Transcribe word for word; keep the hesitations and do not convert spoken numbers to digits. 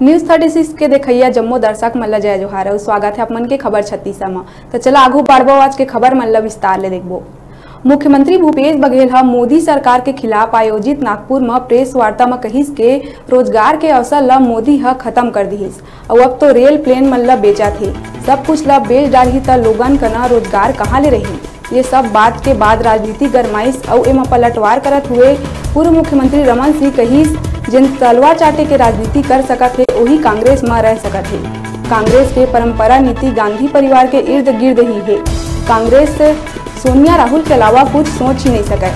News thirty six के देखइया जम्मो दर्शक मन ल जय जोहार अउ स्वागत हे आप मन के खबर छत्तीसा म। त चला आगू बढ़बो आज के खबर मन ल विस्तार ले देखबो। मुख्यमंत्री भूपेश बघेल ह मोदी सरकार के खिलाफ आयोजित नागपुर म प्रेस वार्ता म कहिस के रोजगार के अवसर ल मोदी ह खत्म कर दिहिस अउ अब तो रेल प्लेन मन ल बेचत हे। सब कुछ ल बेच डारही त लोगन कना रोजगार कहाँ ले रही? ये सब बात के बाद राजनीति गरमाइस अउ एमा पलटवार करत हुए पूर्व मुख्यमंत्री रमन सिंह कहिस, जेन तलवा चाटे के राजनीति कर सकत हे, ओही कांग्रेस म रह सकत हे। कांग्रेस के परंपरा नीति गांधी परिवार के इर्द गिर्द ही हे। कांग्रेस सोनिया राहुल के अलावा कुछ सोच ही नहीं सकय।